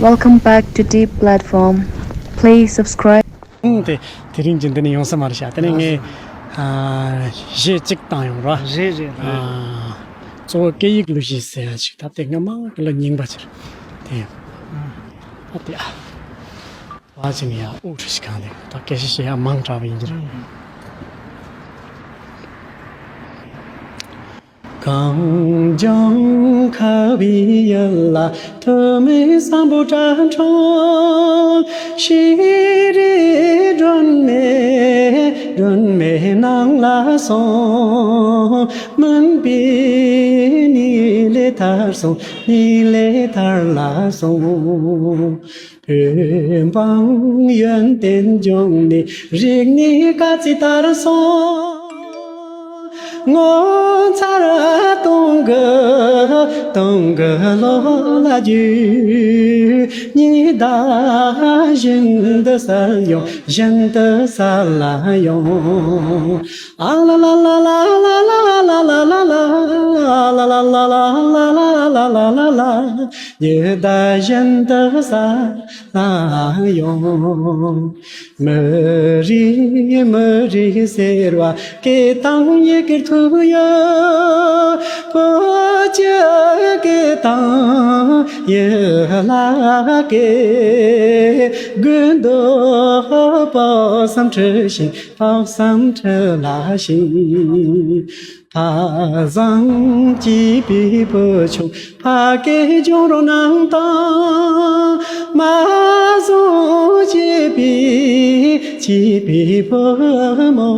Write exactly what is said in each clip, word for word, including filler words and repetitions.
Welcome back to Deep Platform. Please subscribe. ཨང་དེ་དེ་རིང་གི་འདི་ནས་ཡོང་ས་མ་རེད་ཤག་དེ་ནས་ངས་ཨ་གཞས་གཅིག་བཏང་ཡོང་ར། རེད་རེད་རེད། ཨ་གཙོ་བོ་སྐད་ཡིག་གླུ་གཞས་ཟེར་ཡ་ཞིག་ད་དེ་སྔ་མ་གི་ལོ་རྙིང་པ་ཅིག་རེད། དེ་ཡང་ཨ་དེ་ཨ་བ་ཅིག་ཡ་དབུགས་ཁྲི་ཞིག་གང་དེ་ད་སྐད་ཆ་བཤད་ཡ་མང་དྲགས་པ་ཡིན་གྱི་རེད། གངས་ལྗོངས་ཁ་བའི་ཡུལ་ལ་ཐོག་མའི་སམ་བྷོ་ཊ་འཁྲུངས། ཤེས་རིག་སྒྲོན་མེ་སྒྲོན་མེ་ནང་ལ་སོང་། མུན་པའི་ཉི་ཟླ་ཐར་སོང་། ཉི་ཟླ་ཐར་ལ་སོང་། བོད་འབངས་ཡོན་ཏན་ལྗོངས་ནས་རིག་གནས་དཀའ་ཚེགས་དར་སོང་། ངོ་མཚར་སྟོང་གི་སྟོང་གི་ལོ་ལ་བརྒྱུད། ཉི་ཟླ་བཞིན་དུ་གསལ་ཡོང་། བཞིན་དུ་གསལ་ཡོང་། ཨ་ལ་ལ་ལ། ཉི་ཟླ་བཞིན་དུ་གསལ་ཡོང་། མི་རིགས་མི་རིགས་ཟེར་བ་སྐད་དང་ཡི་གེར་ཐུག་ཡོད། བོད་ཀྱི་སྐད་དང་ཡི་ལ་སྐད། དགོས་འདོད་དཔག་བསམ་འཁྲི་ཤིང་། དཔག་བསམ་འཁྲི་ལ་ཤིང་། ཕ་བཟང་གཅེས་པའི་བུ་ཆུང་ཕ་སྐད་སྦྱོང་རོགས་གནང་དང་། མ་བཟང་གཅེས་པའི་གཅེས་པའི་བུ་མོ་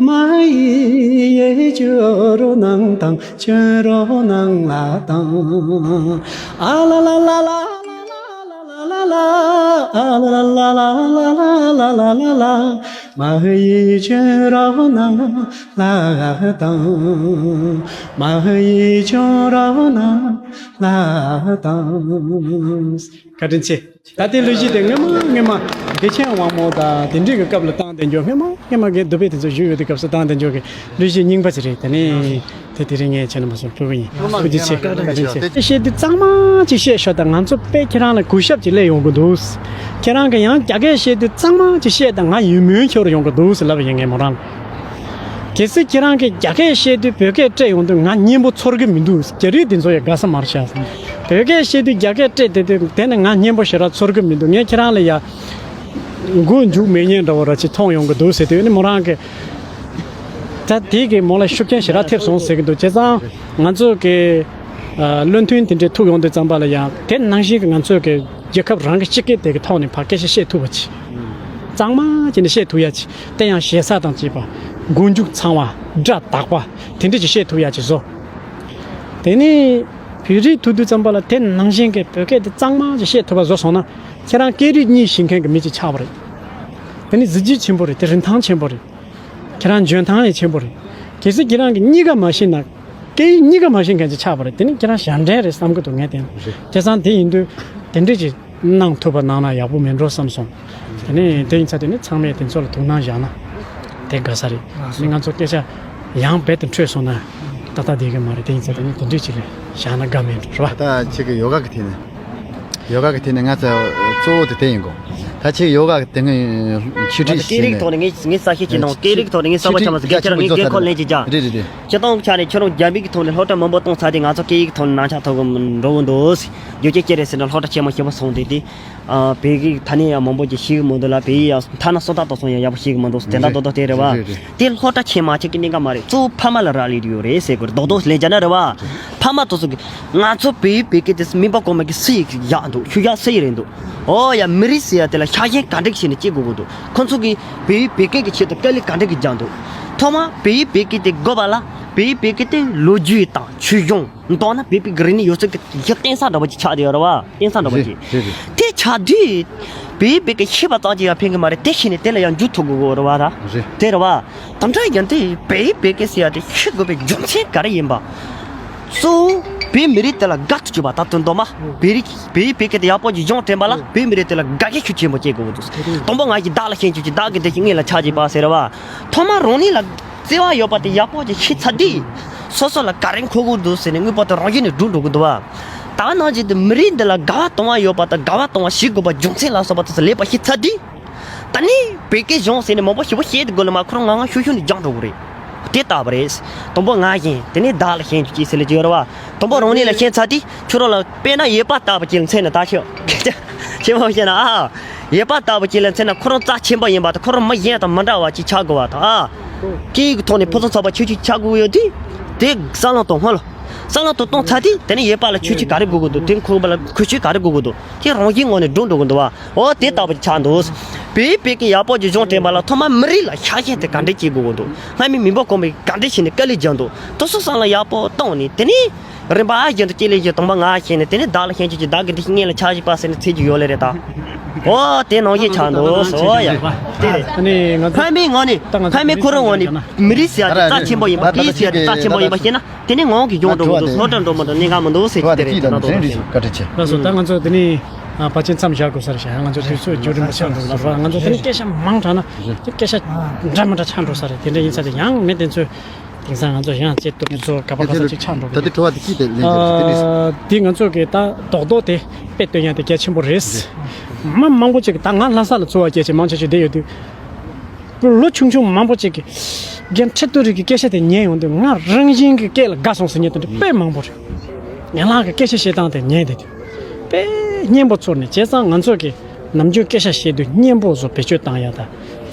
མ་ཡི་ཡི་སྐྱོན་རོགས་གནང་དང་། སྐྱོན་རོགས་གནང་ལ་དང་། ཨ་ལ་ལ་ལ་ལ། ལ་ལ་ལ། ཨ་ལ་ལ་ལ། མ་ཡི་སྐྱོན་རོགས་གནང་ལ་དང་། མ་ཡི་སྐྱོན་རོགས་གནང་ལ་དང་། བཀའ་དྲིན་ཆེ། ད་ལྟའི་གླུ་གཞས་དེ་སྔོན་མ་སྔོན་མ་བདེ་ཆེན་དབང་མོ་དང་དེ་འདྲའི་གི་སྐབས་ལ་བཏང་བསྡད་རྒྱུ། སྔོན་མ་སྔོན་མ་གི་འདུག་པའི་དེ་ཚོ་བཞུགས་ཡོད་དུས་སྐབས་སུ་བཏང་བསྡད་རྒྱུ་གི་གླུ་གཞས་རྙིང་པ་ཅིག་རེད། དེ་ནས། དེ་དེ་རིང་ངས་བྱས་ན་མ་སོང་ཕུལ་གི་ཡིན། ཐུགས་རྗེ་ཆེ། བཀའ་དྲིན་ཆེ། བཤད་དུས་གཙང་མ་ཅིག་བཤད་ཤོག་དང་། ང་ཚོ་དཔེ་ཁྱེད་རང་ལ་གུས་ཞབས་ཅིག་སླེབས་ཡོང་གི་འདུག་ཁྱེད་རང་གིས་ཡང་རྒྱ་སྐད་བཤད་དུས་གཙང་མ་ཅིག་བཤད་དང་། ང་ཡིད་སྨོན་འཆོར་ཡོང་གི་འདུག་ལབ་ཡིན་ངས་མོ་རང་ལ། གལ་སྲིད་ཁྱེད་རང་གིས་རྒྱ་སྐད་བཤད་དུས་བོད་སྐད་སྤྲད་ཡོང་དུས་ང་སྙན་པོ་ཚོར་གི་མི་འདུག་རྒྱ་རིགས་འདི་ཚོ་ཡ་དགའ་ས་མ་རེད་ཤག་བོད་སྐད་བཤད་དུས་རྒྱ་སྐད་སྤྲད་བསྡད་དུས་དེ་ནི་ང་སྙན་པོ་ཞེ་དྲག་ཚོར་གི་མི་འདུག་ངས་ཁྱེད་རང་ལ་ཡ་མགོ་མཇུག་མེད་མཁན་འདྲ་བོ་ར་ཅིག་མཐོང་ཡོང་གི་འདུག་ཟེར་དུས་ནི་མོ་རང་གིས། ད་དེ་གིས་མོ་ལ་ཤུགས་རྐྱེན་ཞེ་དྲག་ཐེབས་སོང་ཟེར་གྱི་འདུག་བྱས་ཙང་ང་ཚོ་གི་ཨ་བློ་མཐུན་དེ་འདྲའི་ཐུག་ཡོང་དུས་ཙམ་པ་ལ་ཡང་དེ་ནང་བཞིན་གྱི་ང་ཚོ་གི་རྒྱལ་ཁབ་རང་གི་སྤྱི་སྐད་དེ་གི་ཐོག་ནས་ཕར་སྐད་ཆ་བཤད་ཐུབ་པ་ཅིག་གཙང་མ་བྱས་ནས་བཤད་ཐུབ་ཡ་ཅིག་དེ་ཡང་ཞེ་ས་དང་བཅས་པ། མགོ་མཇུག་ཚང་བ། སྒྲ་དག་པ། དེ་འདྲ་ཅིག་བཤད་ཐུབ་ཡ་ཅིག་བཟོ། དེ་ནས་བོད་རིགས་ཐུག་དུས་ཙམ་པ་ལ་དེ་ནང་བཞིན་གྱི་བོད་སྐད་དེ་གཙང་མ་ཅིག་བཤད་ཐུབ་པ་བཟོ་སོང་ན། ཁྱེད་རང་སྐད་རིགས་གཉིས་ཤེས་མཁན་གྱི་མི་ཅིག་ཆགས་པ་རེད། དེ་ནི་གཟི་བརྗིད་ཆེན་པོ་རེད། དེ་རིན་ཐང་ཆེན་པོ་རེད། ཁྱེད་རང་འཇོན་ཐང་ཡང་ཆེན་པོ་རེད། གལ་སྲིད་ཁྱེད་རང་གིས་གཉིས་ཀ་མ་ཤེས་ན། སྐད་ཡིག་གཉིས་ཀ་མ་ཤེས་མཁན་ཅིག་ཆགས་པ་རེད། དེ་ནི་ཁྱེད་རང་ཞབས་འདྲེན་རེད་བསམ་གྱི་འདུག་ངས་བལྟས་ན། རེད། བྱས་ཙང་དེ་ཡིན་དུས་དེ་འདྲས་ཅིག་གནང་ཐུབ་པ་གནང་ན་ཡག་པོ་མེད་འགྲོ་བསམ་སོང་། དེ་ནས་དེ་ཡིན་ཙང་དེ་ནི་ཚང་མས་དེ་ཚོ་ལ་ཐུགས་སྣང་བཞག་ན་དེ་དགའ་ས་རེད། ནི་ང་ཚོ་སྐད་ཆ་ཡང་རྦད་དེ་འཕྲོས་སོང་ན་ཏག་ཏག་བསྡད་ཀྱི་མ་རེད། དེ་ཡིན་ཙང་དེ་ནི་དེ་འདྲས་ཅིག་ལ་བཞག་ན་དགའ་མེད་འགྲོ་རེད་བ། ད་ཁྱེད་ཀྱི་ཡོ་ག་གི་ཐད་ནས། ཡོ་ག་གི་ཐད་ནས་ང་ཚོ་གཙོ་བོ་དེ་དེ་ཡིན་གོ། ད་ཁྱེད་ཡོ་ག་གི་དེ་སྔ་ཆོས་ཁྲིད་ད་སྐད་རིགས་ཐོག་ནས་ངས་ངས་གསལ་བཤད་ཅིག་གནང་། སྐད་རིགས་ཐོག་ནས་ངས་གསལ་པོ་ཆ་མ་ཟིན་གལ་ཆེ་ར་ངས་སྐད་ཁོ་ལེན་ཅིག་བྱ། རེད་རེད་རེད། སྤྱི་བཏང་ཆ་ནས་ཁྱོད་རང་རྒྱ་མི་གི་ཐོག་ནས་སློབ་གྲྭ་མང་པོ་གཏོང་ཚར་དུས་ང་ཚོ་སྐད་ཡིག་གི་ཐོག་ནས་ནང་ཆ་ཐོབ་གི་འགྲོ་གི་འདུག་རྒྱུ་རྐྱེན་ཅི་རེད་ཟེར་ན་སློབ་གྲྭ་ཆེན་མོ་ཞེ་པོ་སོང་དེ་དེ། ཨ་བོད་ཡིག་ད་ནས་ཡང་མང་པོ་ཅིག་ཤེས་གི་མི་འདུག་ལ། བོད་ཡིག་ཡང་ཐ་ན་སོ་ཐར་དང་སོང་ཡང་ཡག་པོ་ཤེས་གི་མི་འདུག་དེ་འདྲ་རྡོག་རྡོག་དེ་རེད་བ། རེད་རེད། དེ་སློབ་གྲྭ་ཆེན་མ་ཆེ་གི་གནད་འགག་མ་རེད། གཙོ་བོ་ཕ་མ་ལ་རག་ལས་ཡོད་རེད་ཟེར་དགོས་རེད། རྡོག་རྡོག་ལན་བརྒྱབ་ན་རེད་བ། ཕ་མ་དེ་ཚོ་གི་ང་ཚོ་བོད་ཡིག་བོད་སྐད་དེ་མིན་པ་གོང་མ་གི་སུ་ཡིག་ཡག་འདུག་ཤུགས་ཡག་སུ་ཡིག་རེད་འདུག་ཨོ་ཡ་མི་རིགས་ཟེར་ཡ་དེ་ལ་ཤ་ཞེན་ག་འདྲ་བྱས་ནས་སྐྱེ་དགོས་གི་འདུག་ཁོ་ཚོ་གི་བོད་ཡིག་བོད་སྐད་ཀྱི་ཆེད་དུ་དཀའ་ལས་ག་འདྲ་གི་རྒྱག་འདུག་ཐོག་མར་བོད་ཡིག་བོད་སྐད་དེ་དགོས་པ་ལ་བོད་ཡིག་བོད་སྐད་དེ་ལོ་རྒྱུས་དང་ཆོས་གཞུང་མདོར་ན་བོད་པའི་གི་རིག་གནས་ཡོད་ཚད་ཀྱི་ཡག་བརྟེན་ས་འདྲ་པོ་ཅིག་ཆགས་བསྡད་ཡོད་རེད་བ། བརྟེན་ས་འདྲ་པོ་ཅིག་རེད་རེད། དེ་ཆགས་དུས་བོད་ཡིག་བོད་སྐད་ཤེས་པ་ཙམ་གྱིས་ཡང་ཕན་གི་མ་རེད། དེ་ཤེས་ནས་དེ་ལ་ཡང་འཇུག་ཐུབ་དགོས་གི་རེད་བ་ད། རེད། དེ་རེད་བ། དམ་དྲག་ཡང་དེ་བོད་ཡིག་བོད་སྐད་ཟེར་ཡ་དེ་ཤེས་དགོས་པའི་རྒྱུ་མཚན་ག་རེ་ཡིན་པ། གཙོ་བོ་བོད་མི་རིགས་དེ་ལ་དགའ་ཐུབ་ཅིག་པ་ད་དོན་དུ་མ། བོད་རིགས་བོད་ཡིག་བོད་སྐད་དེ་ཡག་པོ་ཅིག་སྦྱོང་དྲན་པ་ལ་བོད་མི་རིགས་དེ་ལ་དགའ་ཤས་ཤུགས་ཆེན་པོ་སྐྱེ་དགོས་འདུག་དང་པོ་ང་ཡིས་བདག་ལ་ཤེས་ཆོག་ཅིག་བདག་གིས་དེ་ཞིག་ངེད་ལ་ཆགས་ཅིག་པ་ཟེར་བ། ཐོག་མར་རང་ཉིད་ལ་བརྩེ་བ་ཡོད་པ་དེ་ཡག་པོ་ཅིག་ཤེས་ཚར་དུས། སོ་སོ་ལ་ག་རེ་མཁོ་དགོས་འདུག་ཟེར་ནས་དངོས་པོ་དེ་རང་བཞིན་ནས་སྒྲུབ་འགྲོ་གི་འདུག་བ། ད་ནང་བཞིན་དུ་མི་རིགས་འདི་ལ་དགའ་བ་གཏོང་བ་ཡོད་པ་དང་། དགའ་བ་གཏོང་བ་བྱེད་དགོས་པ་རྒྱུ་མཚན་ལ་སོགས་པ་དེ་ཚོ་ལེགས་པ་ཤེས་ཚར་དུས། ད་ནི་བོད་སྐད་སྦྱོང་ཟེར་ནས་མང་པོ་ཞེ་པོ་བཤད་དགོས་ལ་མ། ཁོ་རང་ངང་ངང་ཤུགས་ཤུགས་ནས་སྦྱངས་འགྲོ་གི་རེད། དེ་ལྟ་བུ་རེད། དང་པོ་ང་ཞེན། དེ་ནས་བདག་ལ་ཞེན་རྒྱུ་ཅིག་ཟེར་ལེ་ཅིག་ཡོད་རེད་བ། དང་པོ་རང་ཉིད་ལ་ཞེན་ཚར་དུས། ཁྱོད་རང་ལ་དཔེར་ན་ཡོད་པ་ལྟ་བུ་ཅིག་ལ་མཚོན་ན། ད་ཤོད་ཁྱེད་མ་བཤད་ན་ཨ། ཡོད་པ་ལྟ་བུ་ཅིག་ལ་མཚོན་ན། ཁོ་རང་རྩ་ཆེན་པོ་ཡིན་པ་དང་། ཁོ་རང་མི་གཞན་དང་མི་འདྲ་བ་ཅིག་ཆགས་དགོས་པ་དང་ཨ། སྐད་ཡིག་གི་ཐོག་ནས་ཕུན་སུམ་ཚོགས་པ་ཁྱོད་ཅིག་ཆགས་དགོས་ཡོད་དུས། དེ་བསམ་བློ་གཏོང་སྔོན་ལ། བསམ་བློ་གཏོང་གཏོང་ཚར་དུས། དེ་ནས་ཡོད་པ་ལ་ཁྱོད་ཅིག་ག་རེ་དགོས་ཀྱི་འདུག་དེ་ཁོ་པ་ལ་ཁོ་ཅིག་ག་རེ་དགོས་ཀྱི་འདུག་དེ་རང་བཞིན་ངོས་ནས་འགྲོ་འགྲོ་གི་འདུག་བ། འོ་དེ་ལྟ་བུ་ཆགས་འདུག་བོད་པའི་སྐད་ཡག་པོ་ཅིག་སྦྱོང་དྲན་པ་ལ་ཐོག་མར་མི་རིགས་ལ་ཤ་ཞེན་དེ་ག་འདྲས་བྱེད་དགོས་ཀྱི་འདུག་སྔ་མའི་མི་འབོར་གོང་མས་ག་འདྲས་བྱས་ནས་དཀའ་ལས་བརྒྱབ་འདུག་དེ་ཚོ་བསམ་བློ་ཡག་པོ་བཏང་ནས། དེ་ནས་རིམ་པ་བཞིན་དུ་སྐྱེ་ལས་ཀྱི་དང་པོ་ང་ཞེན་ནས། དེ་ནས་བདག་ལ་ཞེན་བྱེད་ཀྱི། བདག་གི་འདི་ཞིག་སྔོན་ལ་ཆགས་བཞིན་པ་ཟེར་ནས་ཚིག་ཅིག་ཡོད་ལེ་རེད་ད། འོ་དེ་ནང་བཞིན་ཆགས་འདུག་འོ་ཡ། དེ་རེད། ཨ་ནི་ང་ཚོ་ཕ་མའི་ངོས་ནས། ད་ང་ཚོ་ཕ་མའི་ཁོ་རང་ངོས་ནས་མི་རིགས་ཟེར་ཡ་དེ་རྩ་ཆེན་པོ་ཡིན་པ། སྐད་ཡིག་ཟེར་ཡ་དེ་རྩ་ཆེན་པོ་ཡིན་པ་ཤེས་ན། དེ་ནས་ངང་གིས་སྦྱོང་འགྲོ་མི་འདུག་སློབ་གྲྭ་འགྲོ་མི་འདུག་གནད་འགག་མི་འདུག་ཟེར་གྱི་དེ་རེད། དེ་ན་དོ་རེད། བཀའ་དྲིན་ཆེ། ལགས་སོ། ད་ང་ཚོ་དེ་ནས་ཨ་བར་ཆད་མཚམས་བཞག་དགོས་ས་རེད་ཤག་ང་ཚོ་དུས་ཚོད་རྒྱུན་རིང་པོ་ཆགས་འགྲོ་གི་འདུག་ང་ཚོ་དེ་ནས་སྐད་ཆ་མང་དྲགས་ན་དེ་སྐད་ཆ་འདྲ་མི་འདྲ་ཆགས་འགྲོ་ས་རེད། དེ་འདྲ་ཡིན་ས་དེ་ཡང་མེད། དེ་ཚོས་དེང་སང་ང་ཚོ་ཡང་ཅིག་ཏུ་བཟོ་ག་པ་ག་ས་ཅིག་ཆགས་འགྲོ་གི་འདུག་ད་དེ་དྲི་བ་དེ་ཅི་དེ་ལན་འདེབས་ཟེར་དེ་རེད། ཨ་དེ་ང་ཚོ་གི་ད་རྡོག་རྡོག་དེ་དཔེ་སྟོན་ཡ་དེ་གལ་ཆེན་པོ་རེད། མི་མང་པོ་ཅིག་གི་ད་ང་ལྷ་ས་ལ་འཚོ་བ་སྐྱེལ་བྱེད་མང་ཆེ་ཆེ་བསྡད་ཡོད་དུས། ལོ་ཆུང་ཆུང་མང་པོ་ཅིག་གིས་རྒན་ཁྲི་ཏོ་རི་གི་སྐད་ཆ་དེ་ཉན་ཡོང་དུས། ང་རང་བཞིན་གྱི་སྐད་ལ་དགའ་སོང་ཟེར་མཁན་དེ་འདྲ་དཔེ་མང་པོ་རེད། ཡན་ལག་གི་སྐད་ཆ་བཤད་སྟངས་དེ་ཉན་བསྡད་དུས་དཔེ་སྙན་པོ་ཚོར་ནས། བྱས་ཙང་ང་ཚོ་གི་ནམ་རྒྱུན་སྐད་ཆ་བཤད་དུས་སྙན་པོ་བཟོ་བེད་སྤྱོད་བཏང་ཡ་དང་།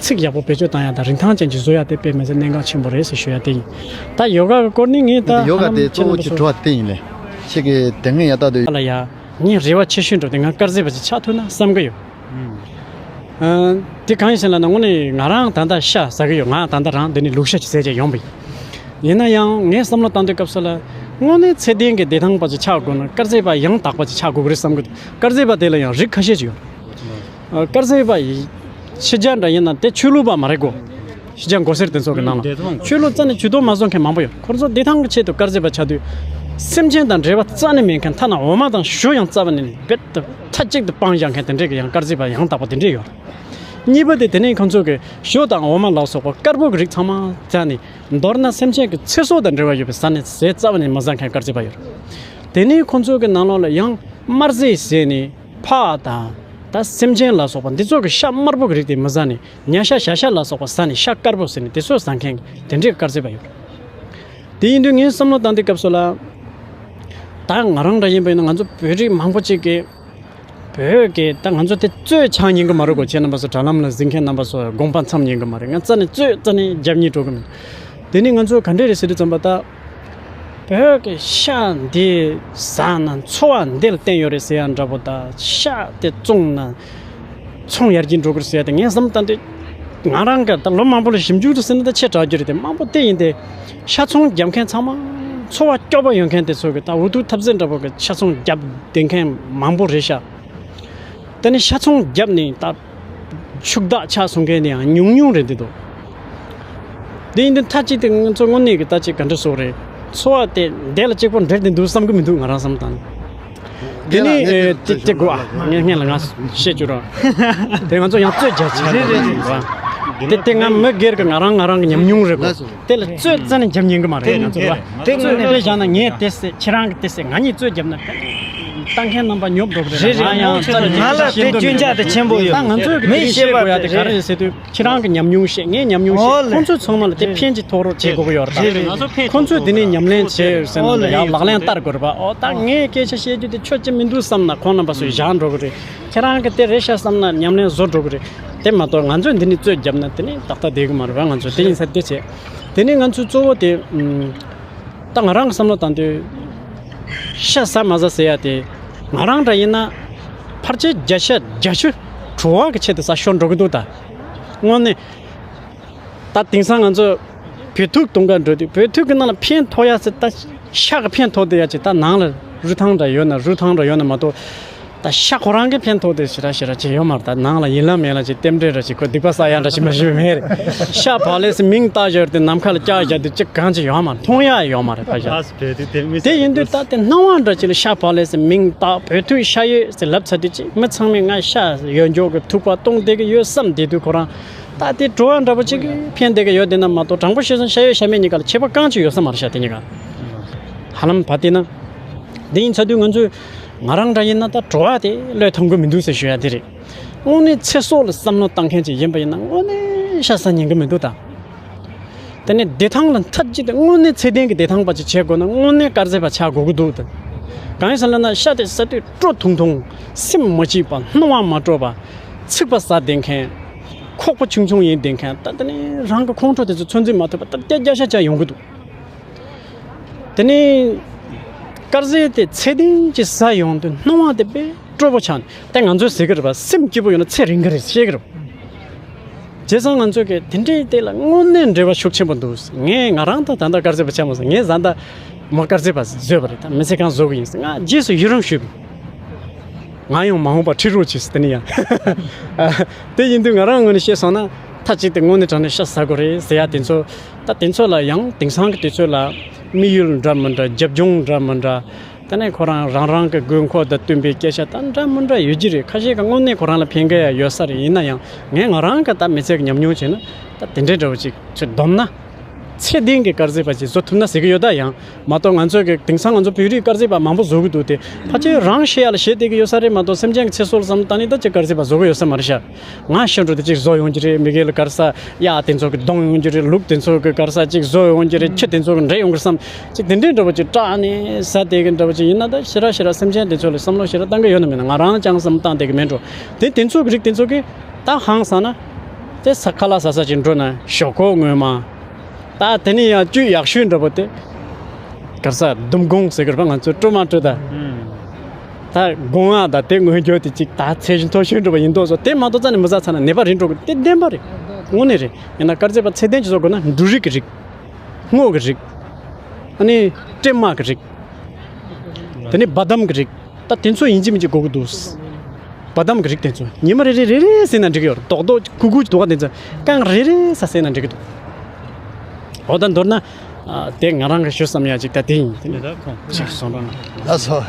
ཚིག་ཡག་པོ་བེད་སྤྱོད་བཏང་ཡ་དང་། རིན་ཐང་ཅན་ཅིག་བཟོ་ཡ་དེ་དཔེ་མི་སྲིད་གནད་འགག་ཆེན་པོ་རེད་ཟེར་ཞུ་ཡ་དེ་ཡིན། ད་ཡོ་ག་གི་སྐོར་ནི་ངས་ད་ཡོ་ག་ཧ་ལམ་དེ་གཙོ་བོ་ཁྱེད་ཅིག་རྣམ་པ་ཚོ་དྲི་བ་དེ་ཡིན་ལེ། ཁྱེད་ཀྱི་དེ་སྔའི་ཡ་ད་དུ་ལ་ཡ་ངའི་རེ་བ་ཆེ་ཤོས་འགྲོ་དེ། ང་དཀར་ཟས་པ་ཅིག་ཆགས་ཐུབ་ན་བསམ་གི་ཡོད། ཨ། དེ་གང་ཡིན་ཟེར་ལབ་ན། དངོས་གནས་ང་རང་ད་ལྟ་ཤ་ཟ་གི་ཡོད། ང་ད་ལྟ་རང་འདི་ནས་ལུག་ཤ་ཅིག་ཟས་བྱས་ཡོང་པ་ཡིན། ཡིན་ན་ཡང་ངས་བསམ་བློ་བཏང་དུས་སྐབས་སུ་ལ། དངོས་གནས་ཚད་ལྡན་གྱི་བདེ་ཐང་པ་ཅིག་ཆགས་དགོས་ན། དཀར་ཟས་པ་ཡང་དག་པ་ཅིག་ཆགས་དགོས་ཀྱི་རེད་བསམ་གི་འདུག་དཀར་ཟས་པ་དེ་ལ་ཡང་རིགས་ཁ་ཤས་ཅིག་ཡོད། ཨ། དཀར་ཟས་པ་ཡི་ཕྱི་རྒྱལ་འདྲ་ཡིན་ན་དེ་ཆོས་ལུགས་པ་མ་རེད་གོ། ཕྱི་རྒྱལ་མགོ་སེར་དེ་ཚོ་གི་ནང་ལ་ཆོས་ལུགས་རྩ་ནས་ཇུས་གཏོགས་མ་བཟོ་མཁན་མང་པོ་ཡོད། ཁོ་ཚོ་བདེ་ཐང་གི་ཆེད་དུ་དཀར་ཟས་པ་ཆགས་དུས། སེམས་ཅན་དང་འབྲེལ་བ་རྩ་ནས་མེད་མཁན། ཐ་ན་འོ་མ་དང་ཞོ་ཡང་རྩ་བ་ནས་རྦད་དེ་མཐའ་གཅིག་ཏུ་སྤང་བཞག་མཁན་དེ་འདྲས་ཀྱི་ཡང་དཀར་ཟས་པ་ཡང་དག་པ་དེ་འདྲས་ཡོད། གཉིས་པ་དེ། དེ་ནས་ཁོ་ཚོ་གི་ཞོ་དང་འོ་མ་ལ་སོགས་པ་དཀར་པོ་གི་རིགས་ཚང་མ་རྩ་ནས། མདོར་ན་སེམས་ཅན་གྱི་ཚེ་སྲོག་དང་འབྲེལ་བ་ཡོད་པའི་ཟས་ནི་ཟས་རྩ་བ་ནས་མི་ཟ་མཁན་དཀར་ཟས་པ་ཡོད། དེ་ནས་ཁོ་ཚོ་གི་ནང་ལོགས་ལ་ཡང་དམར་ཟས་ཟེར་ནས་ཕག་དང་། ད་སེམས་ཅན་ལ་སོགས་པ་འདི་ཚོ་གི་ཤ་དམར་པོ་གི་རིགས་དེ་མི་ཟ་ནས། ཉ་ཤ་བྱ་ཤ་ལ་སོགས་པ་ཟ་ནས། ཤ་དཀར་པོ་ཟེར་ནས་དེ་ཚོ་ཟ་མཁན་གྱི་དེ་འདྲའི་དཀར་ཟས་པ་ཡོད། དེ་ཡིན་དུས་ངས་བསམ་བློ་བཏང་དུས་སྐབས་སུ་ལ། ད་ང་རང་འདྲ་ཡིན་པ་ཡིན་ན། ང་ཚོ་བོད་རིགས་མང་པོ་ཅིག་གིས། བོད་ཀྱི་ད་ང་ཚོ་དེ་རྩོད་ཆགས་ཉན་གི་མ་རེད་གོ། ཁྱེད་རྣམ་པ་ཚོ། དྲ་ལམ་ལ་གཟིགས་མཁན་རྣམ་པ་ཚོ་དགོངས་པ་མཚམས་ཉན་གི་མ་རེད། ང་རྩ་ནས་རྩོད་རྩ་ནས་རྒྱབ་ཉན་འགྲོ་གི་མིན། དེ་ནས་ང་ཚོ་ག་འདྲས་རེད་ཟེར་དུས་ཙམ་པ། ད་བོད་ཀྱི་ཤ་འདི་ཟ་ན་འཚོ་བ་འདི་ལ་བརྟེན་ཡོད་རེད་ཟེར་ཡ་འདྲ་པོ། ད་ཤ་དེ་བཙོངས་ན་ཚོང་ཡར་རྒྱས་འགྲོ་གི་རེད་ཟེར་ཡ་དེ། ངས་བསམ་བཏང་དུས། ང་རང་གི་ད་ལོ་མང་པོ་ལ་ཞིབ་འཇུག་ཏུ་ཟེར་ན་ད་ཆེ་དྲགས་རྒྱུ་རེད་དེ། མང་པོ་དེ་ཡིན་ཏེ། ཤ་ཚོང་རྒྱབ་མཁན་ཚང་མ་འཚོ་བ་སྐྱོ་པོ་ཡོད་མཁན་དེ་ཚོ་གི། ད་འུ་ཐུག་ཐབས་ཟད་འདྲ་པོ་གི་ཤ་ཚོང་རྒྱབ་བསྡད་མཁན་མང་པོ་རེད་ཤག་དེ་ནས་ཤ་ཚོང་བརྒྱབ་ནས་ད་ཕྱུག་བདག་ཆགས་སོང་མཁན་དེ་ཡང་ཉུང་ཉུང་རེད་འདི་འདུག་དེ་ཡིན་དུས་མཐའ་གཅིག་ཏུ་ང་ཚོ་དངོས་གནས་ཀྱི་ད་ཅིག་ག་འདྲ་སོགས་རེད། འཚོ་བ་དེ་བདེ་ལ་གཅིག་པོ་འབྲེལ་ཏེ་འདུག་བསམ་གི་མི་འདུག་ང་རང་བསམ་བཏང་ན། དེ་ནས་ཨེ་དེ་དེ་དགོས་ཨ། ངས་སྔན་ལ་ང་བཤད་རྒྱུ་ར། དེ་ང་ཚོ་ཡང་རྩོད་རྒྱག་ཆ་རེད་རེད་རེད། དེ་དེ་ང་མི་སྒེར་གྱི་ང་རང་ང་རང་གི་ཉམས་མྱོང་རེད་གོ། དེ་ལ་རྩོད་རྩ་ནས་རྒྱབ་ཉན་གི་མ་རེད་ང་ཚོ་ར། དེ་ངོས་ནས་བཞག་ན་ངས་དེ་ཟེར། ཁྱེད་རང་གི་དེ་ཟེར། ང་གཉིས་རྩོད་རྒྱབ་ན་ལྟ་མཁན་རྣམ་པ་ཉོབ་འགྲོ་གི་རེད། རེད་རེད། ང་ཡང་རྩ་ནས་ང་ལ་དེ་སྐྱོན་ཆ་དེ་ཆེན་པོ་ཡོད། ད་ང་ཚོའི་གི་མི་དེ་ཤེས་དགོས་ཡ་དེ་ག་རེ་ཟེར་དུས། ཁྱེད་རང་གི་ཉམས་མྱོང་བཤད། ངའི་ཉམས་མྱོང་བཤད། ཨོ་ལེ། ཁོང་ཚོའི་ཚང་མ་ལ་དེ་ཕན་གྱི་ཐོགས་རོགས་བྱེད་དགོས་ཀྱི་ཡོད་རེད། རེད་རེད། ང་ཚོ་ཕན་ཁོང་ཚོས་དེ་ནས་ཉམས་ལེན་བྱེད་ཟེར་ན་ཡང་ལག་ལེན་བསྟར་དགོས་རེད་པ། ཨོ་ད་ངས་སྐད་ཆ་བཤད་རྒྱུ་དེ་ཆོ་ཅི་མི་འདུག་བསམ་ན་ཁོང་རྣམ་པ་ཚོས་བཞག་འགྲོ་གི་རེད། ཁྱེད་རང་གི་དེ་རེད་ཤག་བསམ་ན་ཉམས་ལེན་བཟོ་འགྲོ་གི་རེད། དེ་མ་གཏོགས་ང་ཚོས་འདི་ནས་རྩོད་བརྒྱབ་ན་དེ་ནས་ཏག་ཏག་བསྡད་གི་མ་རེད་པ། ང་ཚོ་དེ་ཡིན་ས་དེ་བྱས། དེ་ནས་ང་ཚོའི་གཙོ་བོ་དེ། ཨུམ། ད་ང་རང་གི་བསམ་བློ་བཏང་དུས། ཤ་ཟ་མ་ཟ་ཟེར་ཡ་དེ། ང་རང་འདྲ་ཡིན་ན་ཕལ་ཆེར་བརྒྱ་ཆ་བརྒྱད་ཅུ་བྲོ་བ་གི་ཆེད་དུ་ཟ་ཤོར་འགྲོ་གི་འདུག་ད་དངོས་གནས། ད་དེང་སང་ང་ཚོ་བོད་ཐུག་གཏོང་ག་འགྲོ་དུས། བོད་ཐུག་གི་ནང་ལ་ཕན་ཐོགས་ཡ་ཟེར། ད་ཤ་གི་ཕན་ཐོགས་དེ་ཡ་ཅིག་ད་ནང་ལ་རུ་ཐང་འདྲ་ཡོད་ན། རུ་ཐང་འདྲ་ཡོད་ན་མ་གཏོགས། ད་ཤ་ཁོ་རང་གི་ཕན་ཐོགས་དེ་ཞེ་དྲག་ཞེ་དྲག་ཅིག་ཡོད་མ་རེད། ད་ནང་ལ་ཡིན་ལ་མེད་ལ་ཅིག་རྟེན་འབྲེལ་ར་ཅིག་ཁོ་སྡིག་པ་བསགས་ཡ་འདྲ་ཅིག་མ་ཞིག་མེད་རེད། ཤ་བག་ལེབ་ཟེར་མིང་བཏགས་བཞག་དེ་ནམ་མཁའ་ལ་བཀྱགས་བཞག་དེ་ཅིག་གང་ཅིག་ཡོད་མ་རེད། མཐོང་ཡ་ཡོད་མ་རེད། ཕ་ཤ་དེ་ཡིན་དུས་ད་དེ་སྣང་བ་འདྲ་ཅིག་ལ་ཤ་བག་ལེབ་ཟེར་མིང་བཏགས། བོད་ཐུག་ཤ་ཡོད་ཟེར་ལབ་ཚར་དུས། ཅིག་མི་ཚང་མས་ང་ཤ་ཡོད་འཇོག་གི་ཐུག་པ་གཏོང་བསྡད་གི་ཡོད་བསམ་བསྡད་དུས། ཁོ་རང་ད་དེ་བྲོ་བ་འདྲ་པོ་ཅིག་གིས་ཕན་བསྡད་གི་ཡོད་དེ་ན་མ་གཏོགས། དྲང་པོ་བཤད་སོང་ཤ་ཡོད་ཤ་མེད་གཉིས་ཀ་ལ་ཁྱད་པར་གང་ཅིག་ཡོད་ས་མ་རེད་ཤག་དེ་གཉིས་ཀ་ཧ་ལམ་བ་དེ་ན། དེ་ཡིན་ཚ་དུས་ང་ཚོས་ང་རང་འདྲ་ཡིན་ན་ད་བྲོ་བ་དེ་བློས་ཐོངས་གི་མི་འདུག་ཟེར་ཞུ་ཡ་དེ་རེད། དངོས་གནས་ཚེ་སྲོག་ལ་བསམ་བློ་བཏང་མཁན་ཅིག་ཡིན་པ་ཡིན་ན་དངོས་གནས་ཤ་ཟ་ཉན་གི་མི་འདུག་ད། དེ་ནས་བདེ་ཐང་ལ་མཐའ་གཅིག་ཏུ་དངོས་གནས་ཚད་ལྡན་གྱི་བདེ་ཐང་པ་ཅིག་བྱེད་དགོས་ན་དངོས་གནས་དཀར་ཟས་པ་ཆགས་དགོས་ཀྱི་འདུག་ད། གང་ཡིན་ཟེར་ལབ་ན་ཤ་དེ་ཟ་དུས་སྤྲོ་ཐུང་ཐུང་། སེམས་མ་སྐྱིད་པ། སྣང་བ་མ་སྤྲོ་བ། ཚིག་པ་ཟ་བསྡད་མཁན། ཁོག་པ་ཆུང་ཆུང་ཡིན་བསྡད་མཁན། ད་དེ་ནས་རང་གི་ཁོང་ཁྲོ་དེ་ཚོ་ཚོད་འཛིན་མ་ཐུབ་པ་ད་བརྒྱ་བརྒྱ་ཤ་ཆགས་ཡོང་གི་འདུག། དེ་ནས་དཀར་ཟས་དེ་ཚད་ལྡན་ཅིག་ཟ་ཡོང་དུས་སྣང་བ་དེ་དཔེ་སྤྲོ་པོ་ཆགས་ནས། ད་ང་ཚོས་ཟེར་གི་རེད་པ། སེམས་སྐྱིད་པོ་ཡོད་ན་ཚེ་རིང་གི་རེད་བཤད་གི་རེད། བྱས་ཙང་ང་ཚོས་གི་དེ་འདྲའི་སྟེང་ལ་དངོས་གནས་འབྲེལ་བ་ཤུགས་ཆེན་པོ་འདུག། ངས་ང་རང་ད་ད་ལྟ་དཀར་ཟས་པ་ཆགས་མ་སོང་། ངས་བཟའ་ཟླ་མོ་དཀར་ཟས་པ་བཟོས་པ་རེད། ད་མི་ཚེ་གང་བཟོ་གི་ཡིན་ཟེར། ང་རྗེས་སུ་ཡི་རང་ཞུས་པ། ང་ཡང་མ་འོངས་པར་ཁྲིད་རོགས་གྱིས་ཟེར། དེ་ནས་ཡང་དེ་ཡིན་དུས་ང་རང་ངོས་ནས་བཤད་སོང་ན་མཐའ་གཅིག་ཏུ་དངོས་གནས་དྲང་གནས་ཤ་ཟ་དགོས་རེད་ཟེར་ཡ་དེ་ཚོ། ད་དེ་ཚོ་ལ་ཡང་དེང་སང་གི་དུས་ཚོད་ལ་དམིགས་ཡུལ་འདྲ་མི་འདྲ། རྒྱབ་ལྗོངས་འདྲ་མི་འདྲ། དེ་ནས་ཁོ་རང་རང་རང་གི་དགོས་མཁོ་དང་བསྟུན་པའི་སྐད་ཆ་ད་འདྲ་མི་འདྲ་ཡོད་ཀྱི་རེད། ཁ་ཤས་ཀྱི་དངོས་གནས་ཁོ་རང་ལ་ཕན་གི་ཡ་ཡོད་ས་རེད། ཡིན་ན་ཡང་ངས་ང་རང་གི་ད་མི་ཚེ་གི་ཉམས་མྱོང་བྱས་ན་ད་དེ་འདྲའི་འདྲ་བོ་ཅིག་ཚོད་བསྡོམས་ན། ཚད་ལྡན་གྱི་དཀར་ཟས་པ་ཅིག་བཟོ་ཐུབ་ན་ཟེར་གི་ཡོད། ད་ཡང་མ་གཏོགས་ང་ཚོས་གི་དེང་སང་ང་ཚོ་བོད་རིགས་དཀར་ཟས་པ་མང་པོ་བཟོ་གི་འདུག་སྟེ། ཕལ་ཆེར་རང་ཤི་ཡ་ལ་ཞེད་བསྡད་གི་ཡོད་ས་རེད་མ་གཏོགས་སེམས་ཅན་གྱི་ཚེ་སྲོག་ལ་བསམ་བློ་བཏང་ནས་ད་ཅིག་དཀར་ཟས་པ་བཟོ་གི་ཡོད་ས་མ་རེད་ཤག། ང་ཤི་འགྲོ་དུས་ཅིག་བཟོ་ཡོང་གི་རེད། མི་སྒེར་ལ་གར་ས་གཡག་དེ་ཚོ་གི་གདོང་ཡོང་གི་རེད། ལུག་དེ་ཚོ་གི་གར་ས་ཅིག་བཟོ་ཡོང་གི་རེད། ཁྱི་དེ་ཚོ་གི་འདྲེ་ཡོང་གི་རེད་བསམ། ཅིག་དེ་འདྲའི་འདྲ་བོ་ཅིག་སྐྲག་ནས་ཟ་བསྡད་གི་འདྲ་བོ་ཅིག་ཡིན་ན། ད་ཞེ་དྲག་ཞེ་དྲག་སེམས་ཅན་དེ་ཚོ་ལ་བསམ་བློ་ཞེ་དྲག་བཏང་གི་ཡོད་ན་མིན་ན། ང་རང་ཅང་བསམ་བློ་བཏང་བསྡད་གི་མེད་འགྲོ། དེ་དེ་ཚོ་གི་རིགས་དེ་ཚོ་གི་ད་ཧང་སང་ན། དེ་ས་ཁ་ལག་ཟ་ས་ཅིག་འགྲོ་ན་ཞོག་ཁོག་ངོ་མ། ད་དེ་ནས་ཡང་བཅུད་ཡག་ཤོས་འདྲ་པོ་དེ། གར་ས་ལྡུམ་སྒོང་ཟེར་གི་རེད་པ། ང་ཚོའི་སྤྲོ་མ་སྤྲོ་ད། ད་སྒོང་ང་ད་དེ་ངོས་འགྱོ་དེ་ཅིག་ད་ཚད་གཞི་མཐོ་ཤོས་འདྲ་པོ་ཡིན་མདོག་བཟོ། དེ་མ་གཏོགས་རྩ་ནས་མི་ཟ་ཚར་ན་ནད་པ་རེད་འགྲོ་གི། དེ་བདེན་པ་རེད། དངོས་གནས་རེད། ཡིན་ན་དཀར་ཟས་པ་ཚད་ལྡན་ཅིག་བཟོ་དགོས་ན་འབྲུ་རིགས་ཀྱི་རིགས། སྔོ་གི་རིགས། ཨ་ནི་སྲན་མ་གི་རིགས། དེ་ནས་བ་དམ་གི་རིགས། ད་དེ་ཚོ་ཡིན་གཅིག་མིན་གཅིག་དགོས་ཀྱི་འདུག། བ་དམ་གྱི་རིགས་དེ་ཚོ་ཉི་མ་རེ་རེ་རེ་རེ་ཟས་ན་འགྲིག་གི་ཡོད་རེད། རྡོག་རྡོག་ཀུ་ཀུ་ཅིག་འདུག་ག། དེ་ཚོ་རྐང་རེ་རེ་ཟ་ཟས་ན་འགྲིག་གི་འདུག། འོ་ད་མདོར་ན། ཨ། དེ་ང་རང་གི་ཞུ་བསམ་ཡ་ཅིག་ད་དེ་ཡིན། དེ་ནས་ད་ཁོང་ཅིག་གསུང་རོགས་གནང་། ལགས་སོ།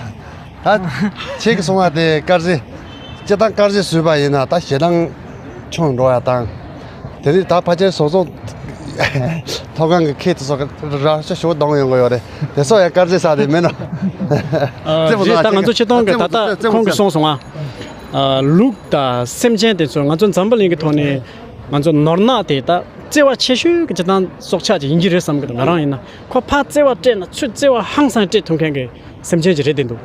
ད་ཁྱེད་ཀྱིས་གསུང་བ་དེ་དཀར་ཟས། སྤྱིར་བཏང་དཀར་ཟས་ཟོས་པ་ཡིན་ན་ད་ཞེ་སྡང་ཆུང་འགྲོ་ཡ་དང་། དེ་ནས་ད་ཕལ་ཆེར་བཟོ་ཚོང་ཐོག་ཁང་གི་ཁེ་དེ་ཚོ་རང་ཤ་ཞོ་གཏོང་ཡོང་གི་ཡོད་རེད། དེ་ཚོ་ཡང་དཀར་ཟས་ཟ་དེ་མིན་ནོ། ཨ། རེད། ད་ང་ཚོ་སྤྱིར་བཏང་གི་ད་ལྟ་ཁོང་གིས་གསུངས་སོང་ང་། ཨ། ལུག་དང་སེམས་ཅན་དེ་ཚོ་ང་ཚོ་འཛམ་བུ་གླིང་གི་ཐོག་ནས་ང་ཚོ་ནོར་གནག་དེ་ད་བརྩེ་བ་ཆེ་ཤོས་ཀྱི་སྤྱིར་བཏང་སྲོག་ཆགས་ཅིག་ཡིན་གྱི་རེད་བསམ་གི་འདུག། ང་རང་ཡིན་ན་ཁོ་ཕར་བརྩེ་བ་སྤྲད་ན་ཚུར་བརྩེ་བ་ཧང་སང་སྤྲད་ཐུབ་མཁན་གྱི་སེམས་ཅན་ཅིག་རེད་བསྡད་འདུག།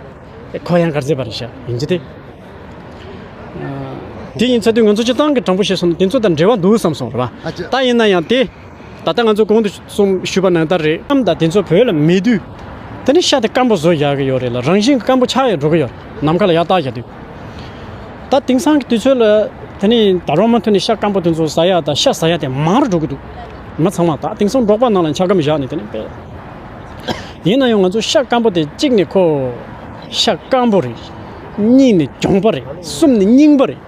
ཨེ། ཁོ་ཡང་དཀར་ཟས་པ་རེད་ཤག་ཡིན་གྱི་དེ། དེ་ཡིན་ཚར་དུས་ང་ཚོ་སྤྱིར་བཏང་གི་དྲང་པོ་བཤད་སོང་ན་དེ་ཚོ་དང་འབྲེལ་བ་འདུག་བསམ་སོང་རེད་པ། ཨ་ཅེ། ད་ཡིན་ན་ཡང་དེ། ད་ལྟ་ང་ཚོ་གོང་དུ་གསུངས་ཞུས་པ་ནང་ལྟར་རེད། གཏམ་དང་དེ་ཚོ་བོད་ལ་མེད་དུས། དེ་ནི་ཤ་དེ་སྐམ་པོ་བཟོ་ཡག་གི་ཡོད་རེད་ལ། རང་བཞིན་གྱི་སྐམ་པོ་ཆགས་ཡག་འགྲོ་གི་ཡོད་རེད། ནམ་མཁའ་ལ་ཡར་བཏགས་བཞག་དུས། ད་དེང་སང་གི་དུས་ཚོད་ལ་དེ་ནི་ད་རོང་མ་ཐོན་ནས་ཤ་སྐམ་པོ་དེ་ཚོ་ཟ་ཡག་དང་ཤ་ཟ་ཡག་དེ་མང་རུ་འགྲོ་གི་འདུག། མི་ཚང་མ་ད་དེང་སང་འབྲོག་པ་ནང་ལ་འཁྱག་སྒམ་བཞག་ནས་དེ་ནི་དཔེ། ཡིན་ན་ཡང་ང་ཚོ་ཤ་སྐམ་པོ་དེ་གཅིག་ནས་ཁོ་ཤ་སྐམ་པོ་རེད། གཉིས་ནས་གྱོང་པ་རེད། གསུམ་ནས་རྙིང་པ་རེད།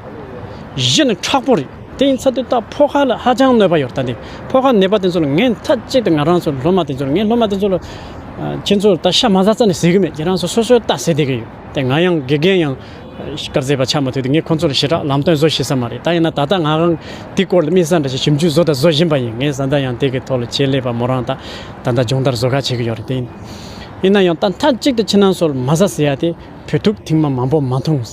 བཞི་ནས་མཁྲེགས་པོ་རེད། དེ་ཡིན་ཚར་དུས་ད་ཕོ་ཁ་ལ་ཧ་ཅང་གནོད་པ་ཡོད་རེད། ད་འདི་ཕོ་ཁ་ནད་པ་དེ་ཚོ་ལ་ངས་མཐའ་གཅིག་ཏུ་ང་རང་ཚོ་སློབ་མ་དེ་ཚོ་ལ། ངས་སློབ་མ་དེ་ཚོ་ལ། ཨ། ཁྱེད་ཚོ་ད་ཤ་མ་ཟ་ཙ་ནས་ཟེར་གི་མེད། ཁྱེད་རང་ཚོ་སོ་སོའི་ལྟ་ཟེར་བསྡད་གི་ཡོད། དེ་ང་ཡང་དགེ་རྒན་ཡང་དཀར་ཟས་པ་ཆགས་མ་ཐུབ་དུས་ངས་ཁོང་ཚོ་ལ་ཞེ་དྲག་ལམ་སྟོན་བཟོ་ཤེས་ས་མ་རེད། ད་ཡིན་ན་ད་ལྟ་ང་རང་དེ་སྐོར་ལ་དམིགས་བསལ་འདྲ་ཞིག་ཞིབ་འཇུག་བཟོ་དང་བཟོ་བཞིན་པ་ཡིན། ངས་ད་ལྟ་ཡང་དེ་གི་ཐོག་ལ་ཆེད་ལས་པ་མོ་རང་ད་ད་ལྟ་སྦྱོང་བརྡར་བཟོ་ག་བྱེད་གི་ཡོད་རེད། དེ་ཡིན། ཡིན་ན་ཡང་ད་མཐའ་གཅིག་ཏུ་ཁྱེད་རང་ཚོ་ལ་མ་ཟ་ཟེར་ཡ་དེ། བོད་ཐུག་ཐེངས་མ་མང་པོ་མ་འཐུང་།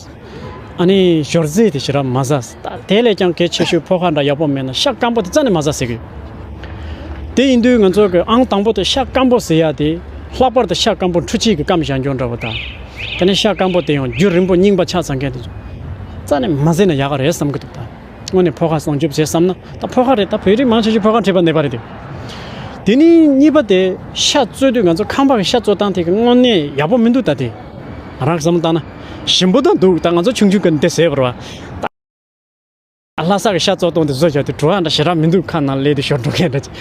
ཨ་ནི་ཞོར་ཟས་དེ་ཞེ་དྲག་མ་ཟ། ད་དེ་ལས་ཀྱང་གལ་ཆེ་ཤོས་ཕོ་ཁ་འདྲ་ཡག་པོ་མེད་ན་ཤ་སྐམ་པོ་དེ་རྩ་ནས་མ་ཟ་ཟེར་གི་ཡོད། དེ་ཡིན་དུས་ང་ཚོ་གི་ཨང་དང་པོ་དེ་ཤ་སྐམ་པོ་ཟེར་ཡ་དེ། ལྷག་པར་དུ་ཤ་སྐམ་པོ་འཕྲུལ་ཆས་ཀྱིས་སྐམ་བཞག་རྒྱུ་འདྲ་པོ་དང་། དེ་ནས་ཤ་སྐམ་པོ་དེ་ཡང་རྒྱུན་རིང་པོ་རྙིང་པ་ཆགས་ཚར་མཁན་དེ་ཚོ་རྩ་ནས་མ་ཟས་ན་ཡག་ག་རེད་བསམ་གི་འདུག་ད། དངོས་གནས་ཕོ་ཁ་སྲུང་སྐྱོབ་བྱེད་བསམ་ན་ད་ཕོ་ཁ་རེད། ད་བོད་རིགས་མང་ཆེ་ཤོས་ཕོ་ཁ་མཁྲེགས་པ་ནད་པ་རེད་དེ། དེ་ནས་གཉིས་པ་དེ་ཤ་བཙོས་དུས་ང་ཚོ་ཁང་པ་གི་ཤ་བཙོ་སྟངས་དེ་གི་དངོས་གནས་ཡག་པོ་མི་འདུག་ད་དེ། རང་བསམ་བློ་བཏང་ན་ཞིམ་པོ་ད་འདུག། ད་ང་ཚོ་ཆུང་ཆུང་གི་འདི་ཟས་པ་རེད་པ། ད་ལྷ་ས་གི་ཤ་བཙོ་སྟངས་དེ་བཟོ་བྱ་དུས་བྲོ་བ་འདྲ་ཞེ་དྲག་མི་འདུག། ཁ་ནང་སླེབས་དུས་ཞོར་འགྲོ་མཁན་འདྲ་ཅིག།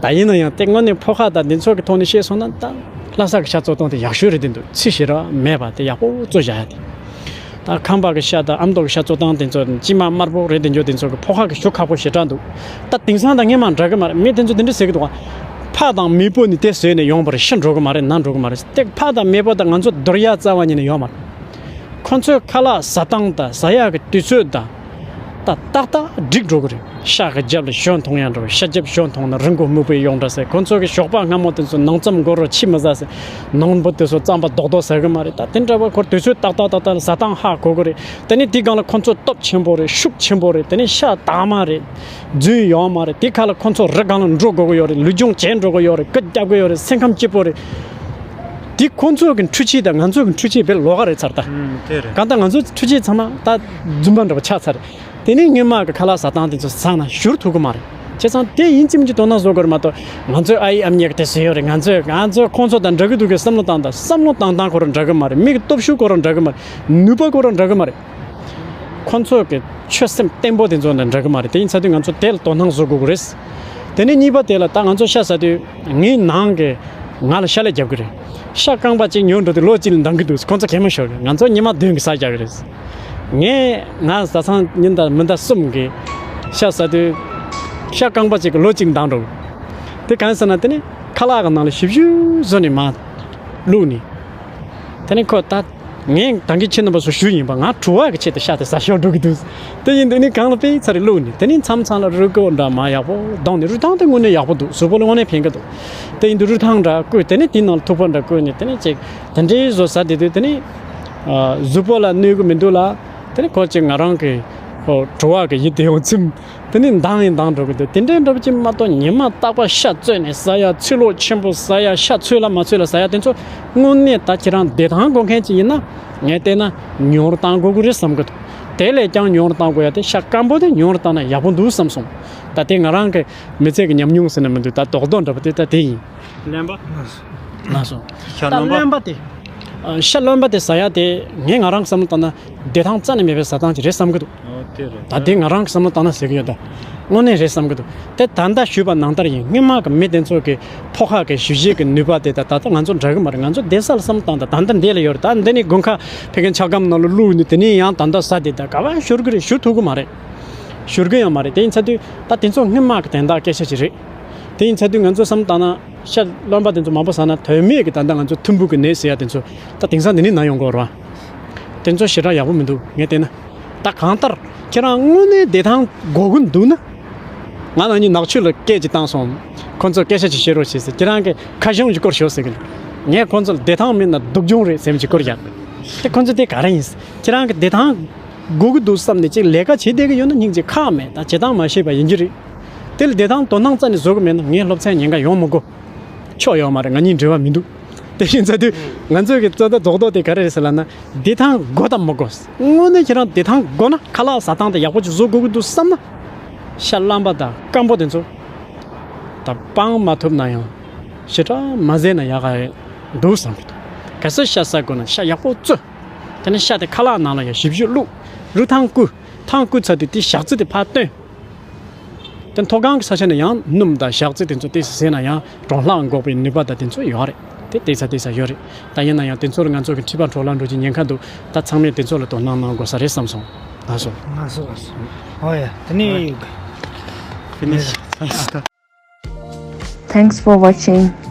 ད་ཡིན་ན་ཡང་དེ་དངོས་གནས་ཕོ་ཁ་དང་འདི་ཚོ་གི་ཐོག་ནས་བཤད་སོང་ན་ད་ལྷ་ས་གི་ཤ་བཙོ་སྟངས་དེ་ཡག་ཤོས་རེད་དེ་འདུག། ཚི་ཞེ་དྲག་མེད་པ་དེ་ཡག་པོ་བཙོ་བཞག་ཡ་དེ། ད་ཁང་པ་གི་ཤ་དང་ཨ་མདོ་གི་ཤ་བཙོ་སྟངས་དེ་ཚོ་དང་དཀྱིལ་མ་དམར་པོ་རེད་དེ་འཇོག། དེ་ཚོ་གི་ཕོ་ཁ་གི་ཞུ་ཁག་པོ་ཞེ་དྲག་འདུག། ད་དེང་སང་ད་སྔན་མ་འདྲ་གི་མ་རེད། མི་དེ་ཚོ་དེ་འདྲ་ཟེར་གི་འདུག་ག། ཕག་དང་མེས་པོ་ནི་དེ་བཟོས་ནས་ཡོང་བ་རེད། ཤི་འགྲོ་གི་མ་རེད། ན་འགྲོ་གི་མ་རེད། དེ་ཕག་དང་མེས་པོ་དང་ང་ཚོ་རྡོར་ཡ་རྩ་བ་ཉིད་ནས་ཡོད་མ་རེད། ཁོ་ཚོའི་ཁ་ལག་ཟ་སྟངས་དང་ཟ་ཡག་གི་དུས་ཚོད་དང་། ད་ཏག་ཏག་འགྲིག་འགྲོ་གི་རེད། ཤ་གི་རྒྱབ་ལ་ཞོན་མཐོང་ཡང་འགྲོ། ཤ་རྒྱབ་ཞོན་མཐོང་ན་རི་མགོ་སྨུག་པོའི་ཡོངས་འདྲ་ཟེར། ཁོང་ཚོ་གི་ཞོགས་པ་སྔ་མོ་དེ་ཚོ་ནང་རྩམ་མགོ་རོ་ཕྱི་མི་ཟ་ཟེར། ནང་པོ་དེ་ཚོ་རྩམ་པ་རྡོག་རྡོག་ཟ་གི་མ་རེད། ད་དེ་འདྲ་བ་ཁོར་དུས་ཚོད་ཏག་ཏག་ཏག་ཏག་ལ་ཟ་སྟངས་ཧ་གོ་གི་རེད། དེ་ནས་དེའི་སྒང་ལ་ཁོང་ཚོ་སྟོབས་ཆེན་པོ་རེད། ཤུགས་ཆེན་པོ་རེད། དེ་ནས་ཤ་དྭངས་མ་རེད། རྫུན་ཡོད་མ་རེད། དེ་ཁ་ལ་ཁོང་ཚོ་རི་སྒང་ལ་འགྲོ་དགོས་ཀྱི་ཡོད་རེད། ལུས་སྦྱོང་བྱས་འགྲོ་གི་ཡོད་རེད། སྐུ་རྒྱབ་གི་ཡོད་རེད། སེམས་ཁམས་སྐྱིད་པོ་རེད། དེ་ཁོང་ཚོ་གི་འཕྲུལ་ཆས་དང་ང་ཚོ་གི་འཕྲུལ་ཆས་དཔེ་ལོགས་ཀ་རེད་ཚར་ད། ཨུམ། དེ་རེད། གང་ལྟར་ང་ཚོ་འཕྲུལ་ཆས་ཚང་མ་ད་རྫུན་པ་འདྲ་པོ་ཆགས་ཚར་རེད། དེ་ནས་སྔོན་མ་གི་ཁ་ལག་ཟ་སྟངས་དེ་ཚོ་ཟ་ན་བཞུར་ཐུབ་གི་མ་རེད། བྱས་ཙང་དེ་ཡིན་གཅིག་མིན་གཅིག་དོ་སྣང་བཟོ་དགོས་རེད་མ་གཏོགས། ང་ཚོས་ཨ་ཡེ་ཨ་མྱེས་གི་དེ་བཟོས་ཡོད་རེད། ང་ཚོས་ང་ཚོས་ཁོང་ཚོ་དང་འདྲ་གི་འདུག་གི་བསམ་བློ་བཏང་དང་། བསམ་བློ་བཏང་སྟངས་ཁོ་རང་འདྲ་གི་མ་རེད། མི་གི་སྟོབས་ཤུགས་ཁོ་རང་འདྲ་གི་མ་རེད། ནུས་པ་ཁོ་རང་འདྲ་གི་མ་རེད། ཁོང་ཚོ་གི་ཆོད་སེམས་བརྟན་པོ་དེ་ཚོ་དང་འདྲ་གི་མ་རེད། དེ་ཡིན་ཚ་དུས་ང་ཚོ་དེ་ལ་དོ་སྣང་བཟོ་དགོས་གི་རེད། དེ་ནས་གཉིས་པ་དེ་ལ་ད་ང་ཚོ་ཤ་ཟ་དུས་ངའི་ནང་གི་ང་ལ་ཤ་ལས་རྒྱབ་གི་རེད། ཤ་རྐང་པ་གཅིག་ཉོ་འགྲོ་དུས་ལོ་གཅིག་ལ་འདང་གི་འདུག་ཁོང་ཚོ་གད་མོ་ཤོར་གི། ང་ཚོ་ཉི་མ་བདུན་གི་ཟ་རྒྱག་གི་རེད། ངས་ང་བཟའ་ཚང་ཉིན་དང་མི་ཟླ་གསུམ་གི་ཤ་ཟ་དུས་ཤ་རྐང་པ་གཅིག་གི་ལོ་གཅིག་འདང་འགྲོ་གི། དེ་གང་ཟེར་ན་དེ་ནི་ཁ་ལག་གི་ནང་ལ་ཞིབ་ཞིབ་བཟོ་ནས་མར་བླུགས་ནས། དེ་ནི་ཁོ་ད་ངས་ད་གིན་ཁྱེད་རྣམ་པ་ཚོ་ཞུས་ཡིན་པ། ང་བྲོ་བ་གི་ཆེད་དུ་ཤ་དེ་ཟ་ཤོར་འགྲོ་གི་འདུག་དེ་ཡིན་དུས་ནི་གང་ལ་དཔེ་ཚར་རེ་བླུགས་ནས། དེ་ནི་མཚམས་མཚམས་ལ་རུས་ཀོག་འདྲ་མར་ཡག་པོ་བརྡུངས་ནས། རུས་ཐང་དེ་དངོས་གནས་ཡག་པོ་འདུག་གཟུགས་པོ་ལ་དངོས་གནས་ཕན་གི་འདུག་དེ་ཡིན་དུས་རུས་ཐང་འདྲ་བསྐོལ། དེ་ནི་དེའི་ནང་ལ་ཐུག་པ་འདྲ་བསྐོལ་ནས། དེ་ནི་ཅིག་དེ་འདྲའི་བཟོ་ཟ་བསྡད་དུས་དེ་ནི་གཟུགས་པོ་ལ་གནོད་གི་མི་འདུག་ལ། དེ་ནི་ཁོ་ཅིག་ང་རང་གི་ཁོ་བྲོ་བ་གི་ཡིད་དེ་ཡོང་ཚིམ། དེ་ནི་འདང་ཡིན་འདང་འགྲོ་གི་འདུག་དེ་འདྲའི་འདྲ་པོ་ཅིག་མ་གཏོགས། ཉི་མ་རྟག་པར་ཤ་བཙོས་ནས་ཟ་ཡ། ཚོས་ལོག་ཆེན་པོ་ཟ་ཡ། ཤ་ཚོས་ལ་མ་ཚོས་ལ་ཟ་ཡ་དེ་ཚོ་དངོས་གནས་ད་ཁྱེད་རང་བདེ་ཐང་དགོས་མཁན་ཅིག་ཡིན་ན། ངས་བལྟས་ན་ཉུང་རུ་བཏང་དགོས་ཀྱི་རེད་བསམ་གི་འདུག་དེ་ལས་ཀྱང་ཉུང་རུ་བཏང་དགོས་ཡ་དེ་ཤ་སྐམ་པོ་དེ་ཉུང་རུ་བཏང་ན་ཡག་པོ་འདུག་བསམ་སོང་། ད་དེ་ང་རང་གི་མི་ཚེ་གི་ཉམས་མྱོང་ཟེར་ན་མི་འདུག་ད་རྡོག་རྡོག་འདྲ་པོ་དེ་ད་དེ་ཡིན། རློན་པ། ལགས་སོ། ཤ་ད་རློན་པ། རློན་པ་དེ། ཨ། ཤ་རློན་པ་དེ་ཟ་ཡ་དེ་ངས་ང་རང་བསམ་བློ་བཏང་ན་བདེ་ཐང་རྩ་ནས་མེད་པའི་ཟ་སྟངས་ཅིག་རེད་བསམ་གི་འདུག་ཨོ། དེ་རེད། ད་དེ་ང་རང་གི་བསམ་བློ་བཏང་ན་ཟེར་གི་ཡོད་ད། དངོས་གནས་རེད་བསམ་གི་འདུག་དེ་ད་ལྟ་ཞུས་པ་ནང་ལྟར་ཡིན། སྔོན་མ་གི་མི་དེ་ཚོ་གི་ཕོ་ཁ་གི་ཞིབ་བཤེར་གི་ནུས་པ་དེ་ད་ད་ལྟ་ང་ཚོ་འདྲ་གི་མ་རེད། ང་ཚོ་བསྡད་ས་ལ་བསམ་བློ་བཏང་ད། ད་ལྟ་འདི་ལ་ཡོད་རེད། ད་འདི་ནས་དགུན་ཁ་ཕ་གིའི་ཆ་སྒམ་ནང་ལ་བླུགས་ནས་དེ་ནས་ཡང་ད་ལྟ་ཟ་དེ་ད་ག་བ་ཞུ་གི་རེད། ཞུ་ཐུབ་གི་མ་རེད། ཞུ་གི་ཡང་མ་རེད། དེ་ཡིན་ཚ་དུས་ད་དེ་ཚོ་སྔོན་མ་གི་དོན་དག་སྐད་ཆ་ཅིག་རེད། དེ་ཡིན་ཚ་དུས་ང་ཚོ་བསམ་བློ་བཏང་ན། ཤ་རློན་པ་དེ་ཚོ་མང་པོ་ཟ་ན་དོན་མེད་ཀྱི་ད་ལྟ་ང་ཚོ་ཐུམ་འབུ་གི་ནད་ཟེར་ཡ་དེ་ཚོ་ད་དེང་སང་འདི་ནས་ན་ཡོང་གི་ཡོད་རེད་བ། དེ་ཚོ་ཞེ་དྲག་ཡག་པོ་མི་འདུག་ངས་བལྟས་ན། ད་གང་ལྟར་ཁྱེད་རང་དངོས་གནས་བདེ་ཐང་དགོས་ཀྱི་འདུག་ན། ང་རང་གཉིས་ནག་ཆུ་ལ་སྐད་ཅིག་བཏང་སོང་། ཁོང་ཚོ་སྐད་ཆ་ཅིག་བཤད་རོགས་བྱེད་ཟེར། ཁྱེད་རང་གིས་ཁ་གཞུང་ཅིག་བསྐུར་ཤོག་ཟེར་གི། ངས་ཁོང་ཚོ་ལ་བདེ་ཐང་མིན་ན་སྡུག་སྦྱོང་རེད་ཟེར་ཅིག་བསྐུར་ཡ། དེ་ཁོང་ཚོ་དེ་ག་རེ་ཡིན། ཁྱེད་རང་གིས་བདེ་ཐང་དགོས་ཀྱི་འདུག་བསམ་ནས་ཅིག་ལས་ཀ་བྱེད་བསྡད་ཀྱི་ཡོད་ན་སྙིང་རྗེ། ཁག་མེད། ད་བྱེད་སྟངས་མ་ཤེས་པ་ཡིན་གྱི་རེད། དེ་ལ་བདེ་ཐང་དོ་སྣང་རྩ་ནས་བཟོ་གི་མེད་ན་ངའི་སློབ་ཚན་ཉེན་ཁ་ཡོང་མི་དགོས། ཆོག་ཡོད་མ་རེད། ང་གཉིས་འབྲེལ་བ་མི་འདུག་དེ་བཞིན་ཚ་དུས་ང་ཚོས་ཀྱི་རྩོད་ཟླ་རྡོག་རྡོག་དེ་ག་རེ་རེད་ཟེར་ལབ་ན། བདེ་ཐང་དགོས་དང་མི་དགོས། དངོས་གནས་ཁྱེད་རང་བདེ་ཐང་དགོས་ན་ཁ་ལག་ཟ་སྟངས་དེ་ཡག་པོ་ཅིག་བཟོ་དགོས་ཀྱི་འདུག་བསམ་ན། ཤ་རློན་པ་དང་སྐམ་པོ་དེ་ཚོ་ད་སྤང་མ་ཐུབ་ན་ཡང་ཞེ་དྲག་མ་ཟས་ན་ཡག་ག་འདུག་བསམ་གྱི་འདུག་གལ་སྲིད་ཤ་ཟ་དགོས་ན་ཤ་ཡག་པོ་བཙོས། དེ་ནས་ཤ་དེ་ཁ་ལག་ནང་ལ་ཡང་ཞིབ་ཞིབ་བླུགས། རུས་ཐང་བསྐུས། ཐང་བསྐུས་ཚར་དུས་དེའི་ཞག་རྩི་དེ་ཕར་བཏོན། དེ་མཐོ་སྒང་གི་ས་ཆ་ནས་ཡང་སྣུམ་དང་ཞག་རྩི་དེ་ཚོ་ཏོག་ཙམ་ཟས་ན་ཡང་གྲང་ལྷགས་འགོག་པའི་ནུས་པ་དང་དེ་ཚོ་ཡོད་རེད། དེ་ཏོག་ཙམ་ཏོག་ཙམ་ཡོད་རེད། ད་ཡིན་ན་ཡང་དེ་ཚོ་ལ་ང་ཚོ་གི་མཁྲིས་པ་འཕྲོ་བརླག་འགྲོ་རྒྱུའི་ཉེན་ཁ་འདུག་ད་ཚང་མས་དེ་ཚོ་ལ་དོ་སྣང་གནང་དགོས་ས་རེད་བསམ་སོང་། ལགས་སོ། ལགས་སོ། ལགས་སོ། ཨོ་ཡ། དེ་ནི། Finish. Thanks for watching.